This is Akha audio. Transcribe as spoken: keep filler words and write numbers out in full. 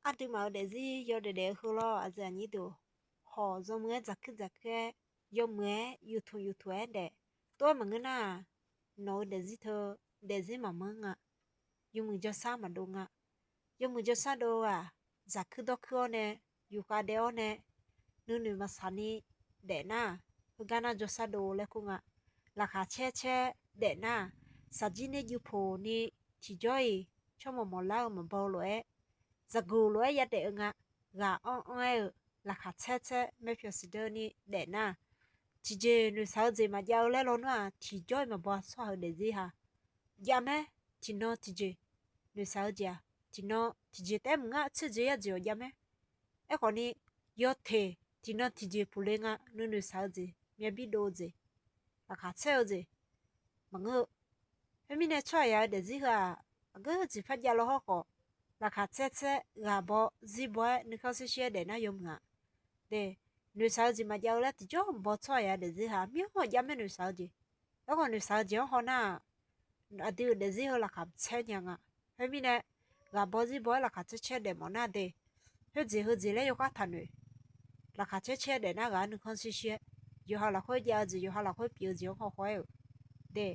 Aqduimaf-euq daefzir yawdaef daef-eu heu lawr, aqyuif aqnyir deuq, hawq yawmuiq-aer dzaqkuir dzaqkuir-aer, yawmuiq-aer yuftuq yuftuq-aer daef, tov-aer maqngeur nar-aq, nawq-eu daefzir teu daefzir maqmanr nga. Yawmuiq jawrshar maqdov nga. Yawmuiq jawrshar dov-eu-aq, dzaqkuir dawrkuir-awr nae, yufkhav daef-awr nae, nuinoeq maqsaq ni daef nar-aq, heugar nar jawrshar dov laer kur nga. Laqkhaq caer caer daef nar-aq, shaqjir nae juv poq ni tiqjawr-iq tsawrmawq mawqlar-eu maqbaw lof-aer, zaqguq lof-aer yadaef-eu nga. Ghaq anr anr-aer-eu, laqkhaq caer caer maerpyawq siqdeuv ni daef nar-aq, tiqjeq noeqshaq-eu jeq maqjav-eu laer lawnmr-aq, tiqjawr-iq maqbaw tsawrhaq-euq daefzir ha. Javmaer, tiqnan tiqjeq noeqshaq-eu jeq-aq, tiqnan tiqjeq taef-aer maqngeur, tser jeq yar jeq-awq javmaer. Aerkhawf ni, yawteq tiqnan tiqjeq puqle nga, nuinoeq shaq-eu jeq, myav bir dov-eu jeq, laqkhaq caer-eu jeq maqngeur-eu. Khoermirnae, tsawrhaqzaq-eu daefzir heu-aq, aqgeu jeq par jav law hawrkhawf, laqkhaq caer caer ghaq baw zir baw-aer nuikhanr shir shir-aer daef nar yawmuiq-aq, de, noeqshaq-eu jeq maqjav-eu laer tiqjawr maqbaw tsawrhaqzaq-eu daefzir ha, mir-anr hawq javmaer noeqshaq-eu jeq. Aerkhawf noeqshaq-eu jeq-anr haw nar-aq, aqdui-euq daefzir heu laqkhaq caer nya nga. Khoermirnae, ghaq baw zir baw-aer laqkhaq caer caer daef mawf nar de, khoerjeq heujeq laer yawkhav taqnoeq. Laqkhaq caer caer daef nar ghaq-anr nuikhanr shir shir-aer, yawqha lafkhoer jav-eu jeq, yawqha lafkhoer pyeuf-eu jeq-anr haw haw-aer-euq, de,